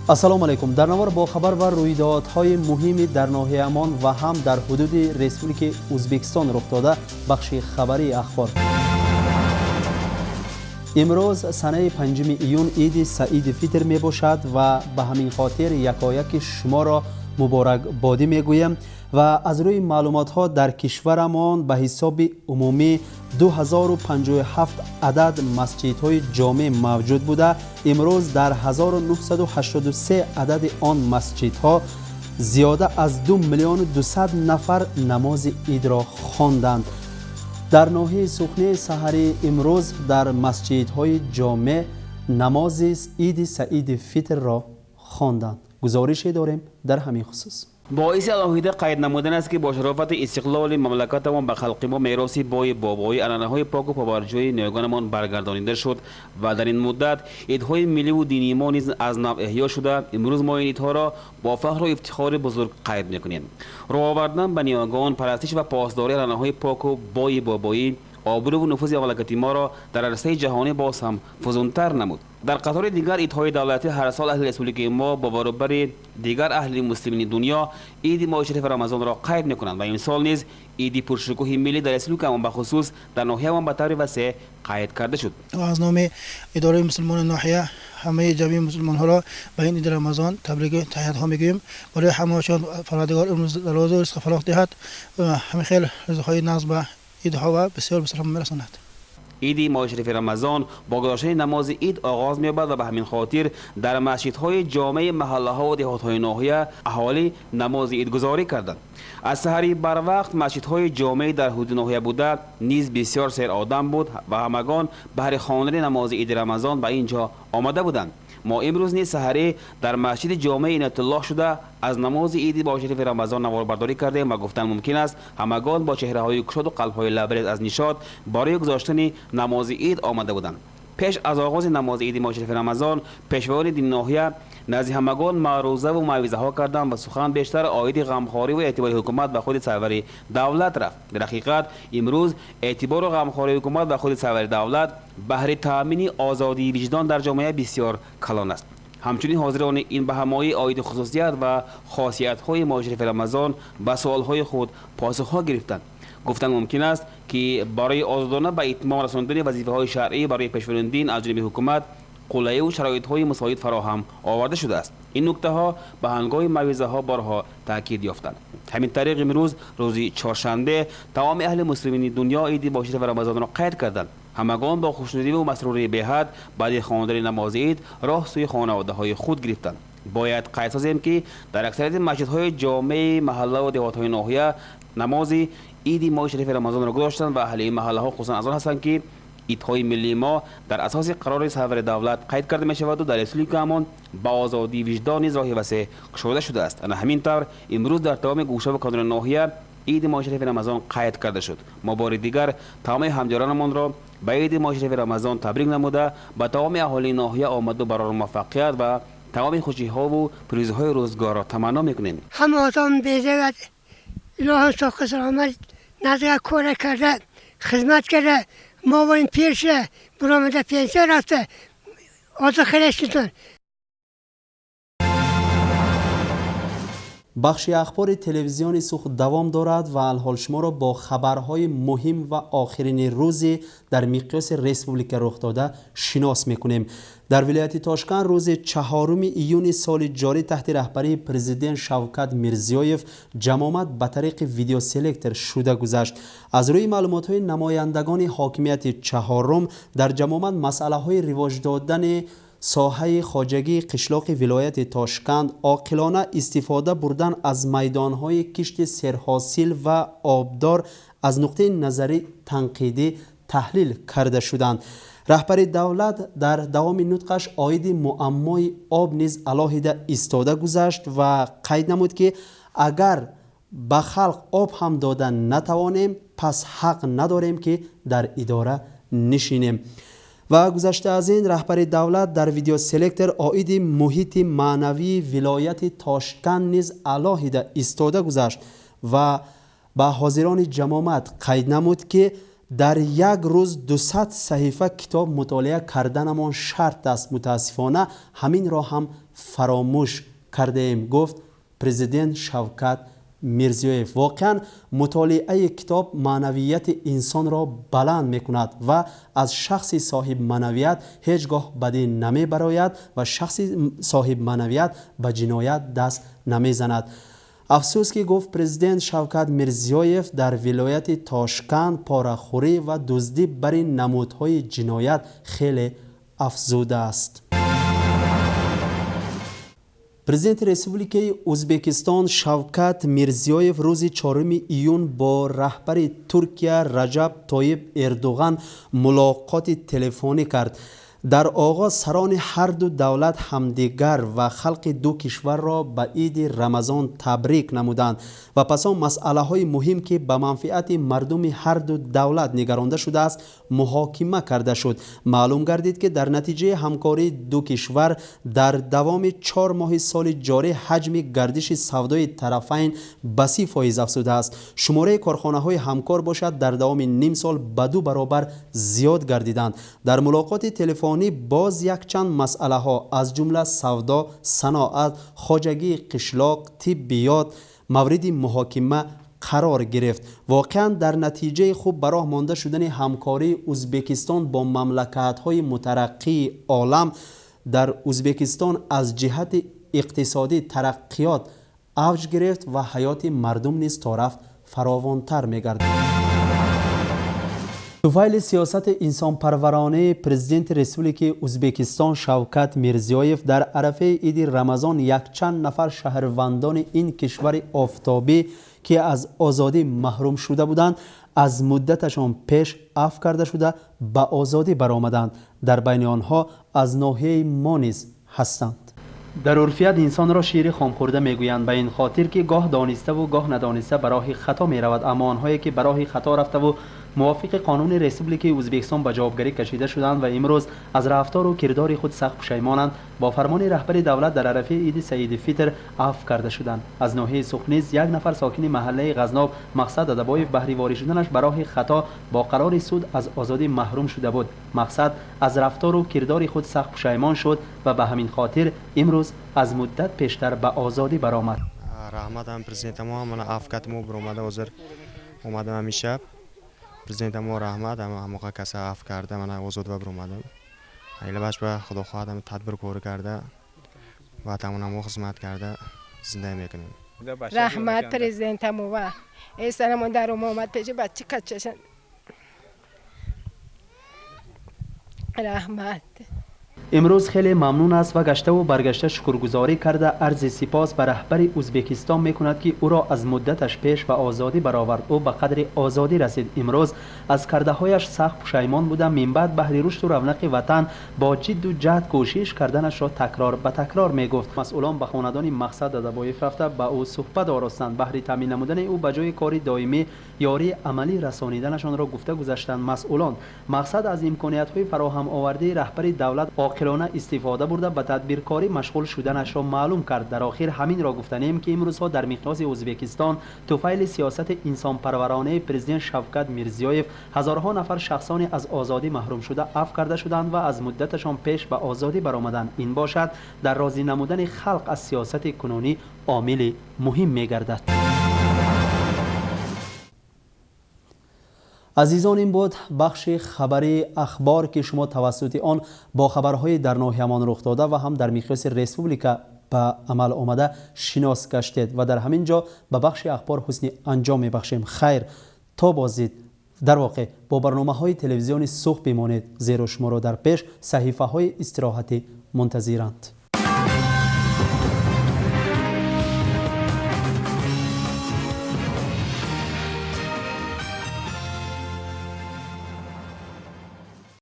Ассалому алайкум. Дар навор бо хабар ва рӯйдодҳои муҳими дар ноҳияамон ва ҳам дар ҳудуди Республики Ӯзбекистон рух дода бахши хабарии Ахбор. Имрӯз санаи 5 июн иди Саиди Фитр мебошад ва ба ҳамин хотир якояки шуморо муборакбодӣ мегӯям ва аз рӯи маълумотҳо дар кишварамон ба ҳисоби умумӣ 2057 адад масҷидҳои ҷомеъ мавҷуд буда, имрӯз дар 1983 адади он масҷидҳо зиёда аз 2 миллиону 200 нафар намози идро хонданд. Дар ноҳияи Сухни саҳари имрӯз дар масҷидҳои ҷомеъ намози иди Саиди Фитрро хонданд. Гузорише дорем дар ҳамин хусус. Боиси алоҳида қайд намудан аст, ки бо шарофати истиқлоли мамлакатамон ба халқи мо мероси бои бобоӣ, анъанаҳои поку побарҷои ниёгонамон баргардонида шуд ва дар ин муддат идҳои милливу динии мо низ аз нав эҳё шуда, имрӯз мо ин идҳоро бо фахру ифтихори бузург қайд мекунем. Рӯ овардан ба ниёгон, парастиш ва посдории анъанаҳои поку бои бобоӣ обрӯву нуфузи мамлакати моро дар арсаи ҷаҳонӣ боз ҳам фузунтар намуд. Дар қатори дигар идҳои давлатӣ ҳар сол аҳли республикаи мо бо баробари дигар аҳли муслимини дунё иди моҳи шарифи Рамазонро қайд мекунанд ва имсол низ иди пуршукӯҳи миллӣ дар республикаамон, бахусус дар ноҳияамон, ба таври васеъ қайд карда шуд. Аз номи идораи мусулмони ноҳия ҳамаи ҷамъи мусулмонҳоро ба ин иди Рамазон табрику таҳиятҳо мегӯем. Барои ҳамаашон Парвардигор имрӯз дарозу ризқу фароғ диҳад, ҳамин хел ризқҳои нағз ба идҳо ва бисёр бисёр мерасонад. Иди моҳи шарифи Рамазон бо гузоштани намози ид оғоз меёбад ва ба ҳамин хотир дар масҷидҳои ҷомеи маҳаллаҳо ва деҳотҳои ноҳия аҳолӣ намози идгузорӣ карданд. Аз саҳари барвақт масҷидҳои ҷомеи дар ҳудуди ноҳия буда низ бисёр серодам буд ва ҳамагон баҳри хондани намози иди Рамазон ба ин ҷо омада буданд. Мо имрӯз низ саҳарӣ дар масҷиди ҷомеи Инатуллоҳ шуда аз намози иди моҳи шарифи Рамазон наворбардорӣ кардем ва гуфтан мумкин аст, ҳамагон бо чеҳраҳои кушоду қалбҳои лабрез аз нишод барои гузоштани намози ид омада буданд. Пеш аз оғози намози иди моҳи шарифи Рамазон пешвоёни дини ноҳия назди ҳамагон маърузаву мавъизаҳо карданд ва сухан бештар оиди ғамхорӣ ва эътибори ҳукумат ба худи сарвари давлат рафт. Дар ҳақиқат, имрӯз эътибору ғамхории ҳукумат ба худи сарвари давлат баҳри таъмини озодии виҷдон дар ҷомеа бисёр калон аст. Ҳамчунин ҳозирони ин баҳамоӣ оиди хусусият ва хосиятҳои моҳи шарифи Рамазон ба суолҳои худ посухҳо гирифтанд. Гуфтан мумкин аст, ки барои озодона ба итмом расондани вазифаҳои шаръӣ барои пешвоёни дин аз ҷониби ҳукумат қулайиву шароитҳои мусоид фароҳам оварда шудааст. Ин нуктаҳо ба ҳангоми мавъизаҳо борҳо таъкид ёфтанд. Ҳамин тариқ, имрӯз, рӯзи чоршанбе, тамоми аҳли муслимини дунё иди моҳи шарифи Рамазонро қайд карданд. Ҳамагон бо хушнудиву масрурии беҳад баъди хондани намози ид роҳ сӯи хонаводаҳои худ гирифтанд. Бояд қайд созем, ки дар аксарияти масҷидҳои ҷомеи маҳаллаву деҳотҳои ноҳия намози иди моҳи шарифи Рамазонро гузоштанд ва аҳли ин маҳаллаҳо хусусан аз он ҳастанд, ки идҳои миллии мо дар асоси қарори сарвари давлат қайд карда мешаваду дар республикаамон ба озодии виҷдон низ роҳи васеъ кушода шудааст. Ана ҳамин тавр имрӯз дар тамоми гӯшаву канори ноҳия иди моҳи шарифи Рамазон қайд карда шуд. Мо бори дигар тамоми ҳамдиёронамонро ба иди моҳи шарифи Рамазон табрик намуда, ба тамоми аҳолии ноҳия омаду барору муваффақият ва тамоми хушиҳову пирӯзиҳои рӯзгорро таманно мекунем. Ҳамаотон безават, илоҳам соҳи саломат назар кора карда, хизмат карда. Мо бо ин пир шуда буромада, пенсия рафта, озо хеле. Бахши Ахбори телевизиони Сух давом дорад ва алҳол шуморо бо хабарҳои муҳим ва охирини рӯзи дар миқёси республика рух дода шинос мекунем. Дар вилояти Тошканд рӯзи 4 июни соли ҷорӣ таҳти раҳбарии президент Шавкат Мирзиёев ҷамъомад ба тариқи видеоселектор шуда гузашт. Аз рӯи маълумотҳои намояндагони ҳокимияти чаҳорум, дар ҷамъомад масъалаҳои ривоҷ додани соҳаи хоҷагии қишлоқи вилояти Тошканд, оқилона истифода бурдан аз майдонҳои кишти серҳосил ва обдор аз нуқтаи назари танқидӣ таҳлил карда шуданд. Раҳбари давлат дар давоми нутқаш оиди муаммои об низ алоҳида истода гузашт ва қайд намуд, ки агар ба халқ об ҳам дода натавонем, пас ҳақ надорем, ки дар идора нишинем. Ва гузашта аз ин, раҳбари давлат дар видеоселектор оиди муҳити маънавии вилояти Тошканд низ алоҳида истода гузашт ва ба ҳозирони ҷамомат қайд намуд, ки Дар як рӯз 200 саҳифа китоб мутолиа карданамон шарт аст. Мутаассифона, ҳаминро ҳам фаромӯш кардаем, гуфт президент Шавкат Мирзиёев. Воқеан, мутолиаи китоб маънавияти инсонро баланд мекунад ва аз шахси соҳибмаънавият ҳеҷ гоҳ бадӣ намебарояд ва шахси соҳибмаънавият ба ҷиноят даст намезанад. Афсӯс ки, гуфт президент Шавкат Мирзиёев, дар вилояти Тошканд порахӯрӣ ва дуздӣ бари намудҳои ҷиноят хеле афзудааст. Президенти Республикаи Узбекистон Шавкат Мирзиёев рӯзи 4 июн бо раҳбари Туркия Раҷаб Тоиб Эрдуған мулоқоти телефонӣ кард. Дар оғоз сарони ҳарду давлат ҳамдигар ва халқи ду кишварро ба иди Рамазон табрик намуданд ва пас он масъалаҳои муҳим, ки ба манфиати мардуми ҳарду давлат нигаронда шудааст, муҳокима карда шуд. Маълум гардид, ки дар натиҷаи ҳамкории ду кишвар дар давоми 4 моҳи соли ҷорӣ ҳаҷми гардиши савдои тарафайн ба 30% афзудааст. Шумораи корхонаҳои ҳамкор бошад, дар давоми ним сол ба ду баробар зиёд гардиданд. Дар мулоқоти телефонӣ боз якчанд масъалаҳо, аз ҷумла савдо, саноат, хоҷагии қишлоқ, тиббиёт мавриди муҳокима қарор гирифт. Воқеан, дар натиҷаи хуб ба роҳ монда шудани ҳамкории Узбекистон бо мамлакатҳои мутараққии олам дар Узбекистон аз ҷиҳати иқтисодӣ тараққиёт авҷ гирифт ва ҳаёти мардум низ торафт фаровонтар мегардад. Туфайли сиёсати инсонпарваронаи президенти Республикаи Узбекистон Шавкат Мирзиёев дар арафаи иди Рамазон якчанд нафар шаҳрвандони ин кишвари офтобӣ, ки аз озодӣ маҳрум шуда буданд, аз муддаташон пеш афв карда шуда, ба озодӣ баромаданд. Дар байни онҳо аз ноҳияи мо низ ҳастанд. Дар урфият инсонро шири хомхӯрда мегӯянд, ба ин хотир ки гоҳ дониставу гоҳ надониста ба роҳи хато меравад. Аммо онҳое ки ба роҳи хато рафтаву мувофиқи қонуни Республикаи Узбекистон ба ҷавобгарӣ кашида шуданд ва имрӯз аз рафтору кирдори худ сахт пушаймонанд, бо фармони раҳбари давлат дар арафаи иди Саиди Фитр афв карда шуданд. Аз ноҳияи Суғд низ як нафар сокини маҳаллаи Ғазноб Мақсад Адабоев баҳри ворид шуданаш ба роҳи хато бо қарори суд аз озодӣ маҳрум шуда буд. Мақсад аз рафтору кирдори худ сахт пушаймон шуд ва ба ҳамин хотир имрӯз аз муддат пештар ба озодӣ баромад. Раҳмат ҳам президентамо, мана афв кардимо, биромада, ҳозир омадам ҳамин шаб. Президентамо раҳмат, ҳамоқа каса афв карда, мана озод ва биромадам. Илабаш ба худо хоҳад тадбиркорӣ карда, ватанонамо хизмат карда зиндагӣ мекунем. Раҳмат президентамова, эсанамон дар омад пеши бачи качашан, раҳмат. Имрӯз хеле мамнун аст ва гаштаву баргашта шукргузорӣ карда, арзи сипос ба раҳбари Узбекистон мекунад, ки ӯро аз муддаташ пеш ба озодӣ баровард. Ӯ ба қадри озодӣ расид. Имрӯз аз кардаҳояш сахт пушаймон буда, минбаъд баҳри рушду равнақи ватан бо ҷидду ҷаҳд кӯшиш карданашро такрор ба такрор мегуфт. Масъулон ба хонадони Мақсад Адабоев рафта, ба ӯ суҳбат оростанд. Баҳри таъмин намудани ӯ ба ҷои кори доимӣ ёрии амалӣ расониданашонро гуфта гузаштанд масъулон. Мақсад аз имкониятҳои фароҳам овардаи раҳбари давлат оқилона истифода бурда, ба тадбиркорӣ машғул шуданашро маълум кард. Дар охир ҳаминро гуфтанем, ки имрӯзҳо дар миқёси Узбекистон туфайли сиёсати инсонпарваронаи президент Шавкат Мирзиёев ҳазорҳо нафар шахсоне аз озодӣ маҳрум шуда афв карда шуданд ва аз муддаташон пеш ба озодӣ баромаданд. Ин бошад, дар розӣ намудани халқ аз сиёсати кунунӣ омили муҳим мегардад. Азизон, ин буд бахши хабарии Ахбор, ки шумо тавассути он бо хабарҳои дар ноҳиямон рух дода ва ҳам дар миқёси республика ба амал омада шинос гаштед. Ва дар ҳамин ҷо ба бахши Ахбор ҳусни анҷом мебахшем. Хайр, то боздид. Дар воқеъ, бо барномаҳои телевизиони Суғд бимонед, зеро шуморо дар пеш саҳифаҳои истироҳатӣ мунтазиранд.